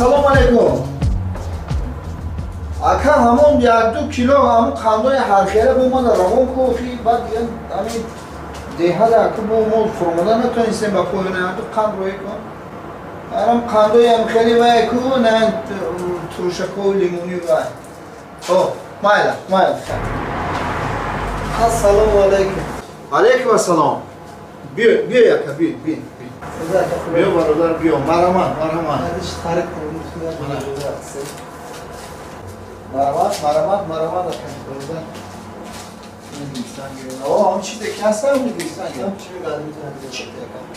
Ассалому алайкум. Ака, ҳамон 1-2 кило ҳамон қандои ҳархела бо ма равон ку, баъд ҳамин деҳада аку бо мо фуромада натонистем ба поёна, ду қанд роӣ кун. Арам қандои ам хеле вай ку, на туршако лимони вай. О, майла, майла. Ассалому алайкум. Алайкум ассалом. Биё, биё яка, биё, биё. Биё бародар, биё. Марҳамат, марҳамат. Марҳамат, марҳамат, марҳамат ака, бародар. О, ҳам чизе ки ҳастам, гирифтан.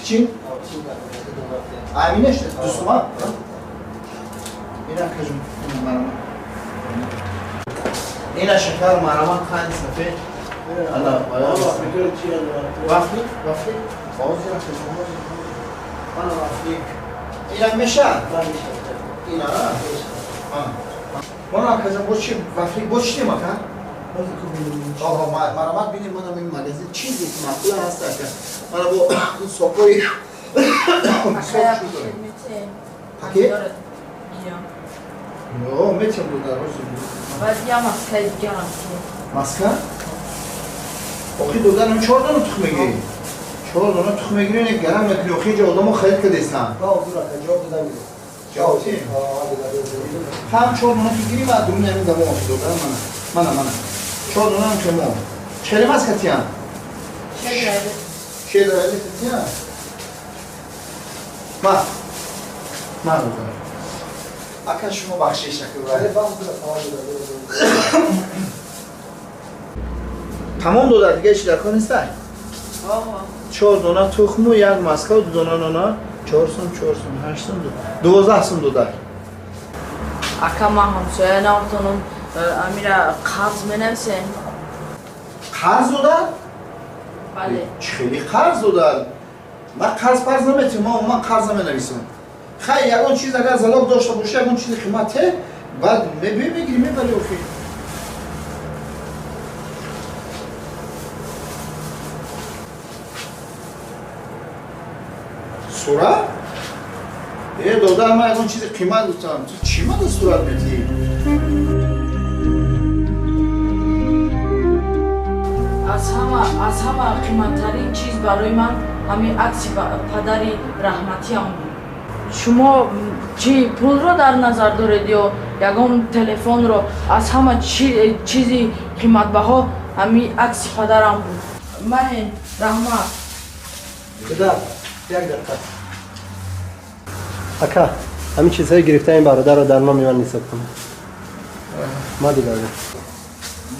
Чи? Аминеш, 2 сума? Ина кажум, марҳамат. Ина шакар, марҳамат, қанди сафед. Ала, вафли, вафли. Ҳозир акажум, ҳозир. Ана вафли. Ина меша? Ина, а? Мана акажум, бо чи вафли, бо чи тем ака? Оҳо, марҳамат, бинем, манам ин магазин чизе ки маъқул ҳаст ака. Мана бо сокои пакет? Ё, метем додар, ҳозир. Баъд я маскаи дигарам. Маска? Охи додар, ҳам 4 дона тухм мегирӣ. 4 дона тухм мегирӣ, не гарам мекунӣ, охи ҷо одамо харид кардестан. Ҷавоб ти? Ҳам 4 дона ки гирӣ, ма дуруни ҳамин дамо охи додар, мана. Мана, мана. 4 дона ҳам кемо. Чели маска тиян? Шедрайли тиян? Ма. Ма додар. Ака, шумо бахшиш ака. Тамом додар, дига ҳеч дар кор нестай? 4 дона тухму як маска ва 2 дона нона, 4 сум, 4 сум, 8 сум, 12 сум додар. Ака, ман ҳамсоя наметонам, амира қарз менависем. Қарз додар? Бале. Чӣ хеле қарз додар? Ман қарз парз наметиҳам, ман қарз наменависам. Хай, ягон чиз агар залог дошта бошӣ, ягон чизи қимате, баъд мебиёй мегирӣ, мебарӣ охи. Сурат? Э, додар, ман ягон чизи қимат гуфтам. Ту чӣ мада сурат метиҳӣ? Аз ҳама қиматтарин чиз барои ман ҳамин акси падари раҳматиам буд. Шумо чӣ пулро дар назар доред ё ягон телефонро? Аз ҳама чизи қиматбаҳо ҳамин акси падарам буд. Ман раҳмат. Куда? Як дақиқа. Ака, ҳамин чизҳои гирифта ин бародарро дар номи ман ҳисоб кунед. Ма дидам.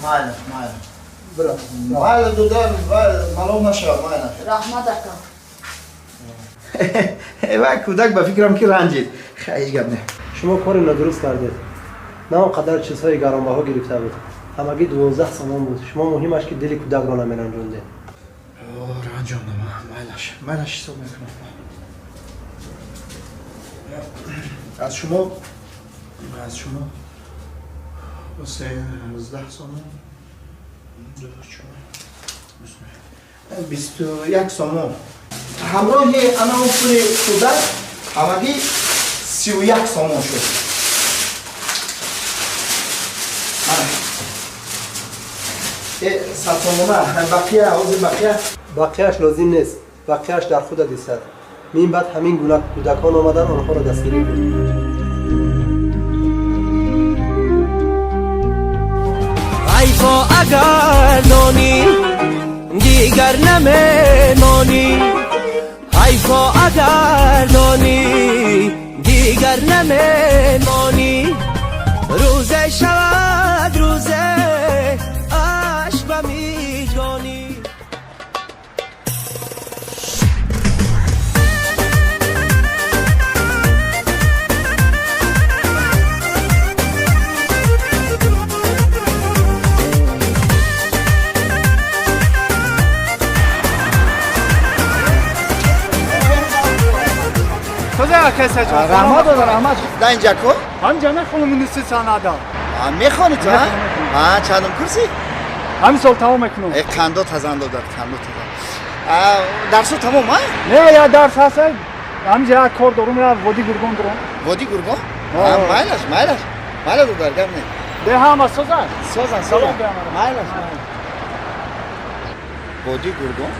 Майла, майла. Майла, додар, малом нашава, майла. Раҳмат, ака. Вай кӯдак ба фикрам ки ранҷид. Хай, ҳеҷ гап не. Шумо кори нодуруст кардед. На он қадар чизҳои гаронбаҳо гирифта буд. Ҳамагӣ 12 сомон буд. Шумо муҳимаш ки дили кӯдакро намеранҷондед. Ранҷондам, майлаш, майлаш, ҳисоб мекунам. Аз шумо, аз шумо 13 сомон, 2, 4, 21 сомон. Ҳамроҳи ана он пули кӯдак ҳамагӣ 31 сомон шуд. 100 сомона, бақия, ҳозир бақия. Бақияш лозим нест. Бақияш дар худат истад. Мин баъд ҳамин гуна кӯдакон омадан, онҳоро дастгирӣ кун. Айфо агар донӣ, дигар намемонӣ. Айфо агар донӣ, дигар намемонӣ. Рӯзе шавад рӯзе ашк ба миҷгонӣ. Раҳмат додар, раҳмат. Дар инҷа ко? Ҳаминҷа мехонам институт санъата. Мехонӣ ту, а? Чандум курсӣ? Ҳамин сол тамом мекунам. Э, қандо тазан додар, қандо тазан. Дарсо тамом, а? Не, я дарс ҳаст. Ҳаминҷа як кор дорум, я Води Гургон дорум. Води Гургон? Майлаш, майлаш. Майлаш додар, гап не. Де ҳама созан? Созан, созан. Майлаш, майлаш. Боди гургон?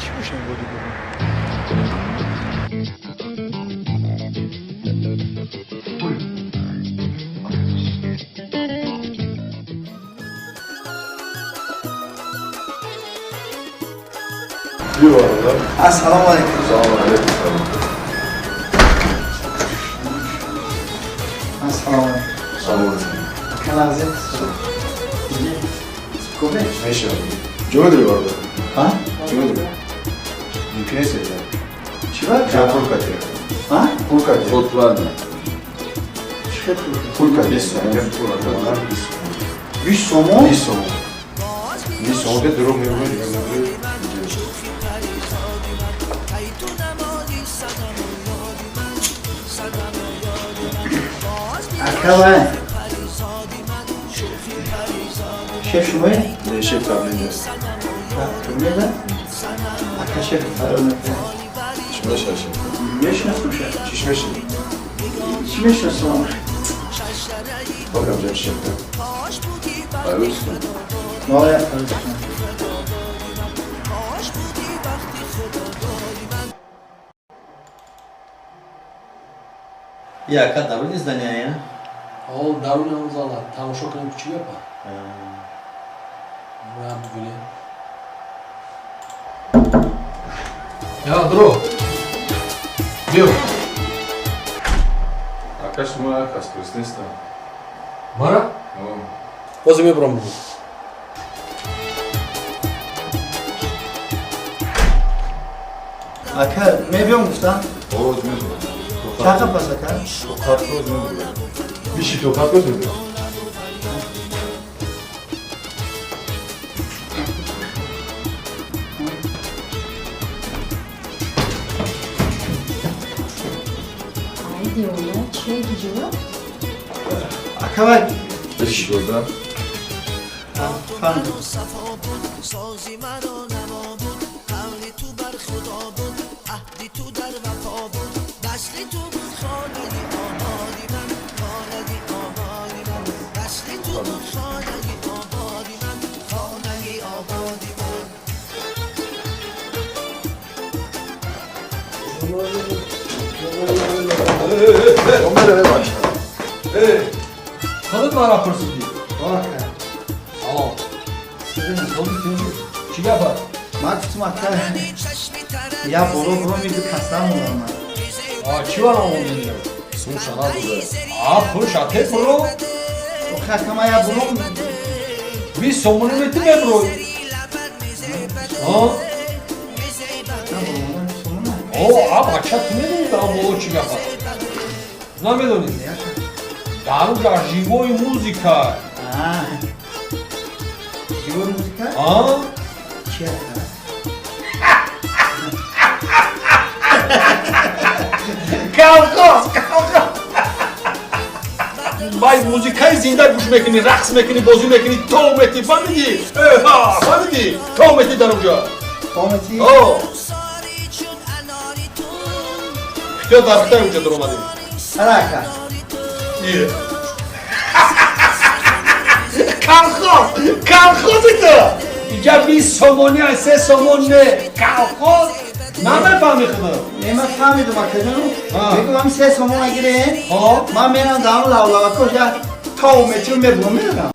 Чӣ бошем боди гургон? Ассалому алайкум. Салому алайкум. Ассалому алайкум. Салому алайкум. Каназе. Кубе? Мешавад. Ҷо дори бародар? Ҳа? Ҷо дори? Мумкин нест я? Чӣ ба? Ҷа пул катия. Ҳа? Пул катия. Пул платно. Чӣ хел пул? Пул катия. Пул катия. 20 сомон? 20 сомон. 20 сомон де дурӯғ мегӯяд, дигар мегӯяд. Акавай. Шеф шумоед? Не, шеф правление аст. Правление? Ака шеф фарор мекунад. Чӣ мешавад шеф? Мешинасам шеф. Чиш мешавад? Чӣ мешинасам? Бакам ҷам шеф. Фарруз кун. Ноя фарруз кун. Я ака даруни здания, О, даруни он зала. Тамошо кунем чӣ гапа? Абдугуле. Я, дро. Биё. Ака шумо як кас пурс нестам. Мара? Ҳозир мебурам бугу. Ака, мебиём гуфтам? Боз мебурам. Чақа пас ака? Тоқат боз мебурам. Биши тоқат боз мебурам. Ай, девона, чия гиҷура? Ака вай. Биши дода. Фаҳмидам. Худат мара пурсидӣ. Ака. Салом. Чӣ гапа? Ман гуфтам ака, я боло буро миду касам ман. А чӣ вара омадӣ? Сумша надода. А пурш ате пуро? Охи ака ман я боло 20 сомонӣ мети мебурой. А? О, а бача ту медонӣ дар боло чӣ гапа? Намедонӣ? Дар уҷа живой музыка. Живой музыка? А? Чӣ ака? Колхоз, колхоз. Вай музикаи зинда гӯш мекунӣ, рақс мекунӣ, бозӣ мекунӣ, тов метӣ, фаҳмидӣ? Фаҳмидӣ? Тов метӣ дар уҷа. Тов метӣ? О. Ихтиёр дар хитай уҷа даромадем. Ара ака. Ие. Колхоз, колхози ту. Иҷа 20 сомонӣ ай 3 сомон не. Колхоз. Намефаҳмӣ худо. Не, ман фаҳмидам акаҷон. Мегӯям ҳамин 3 сомон агирем, ман мерам дар ҳамон лавлавакош як тов метим мебурам мерам.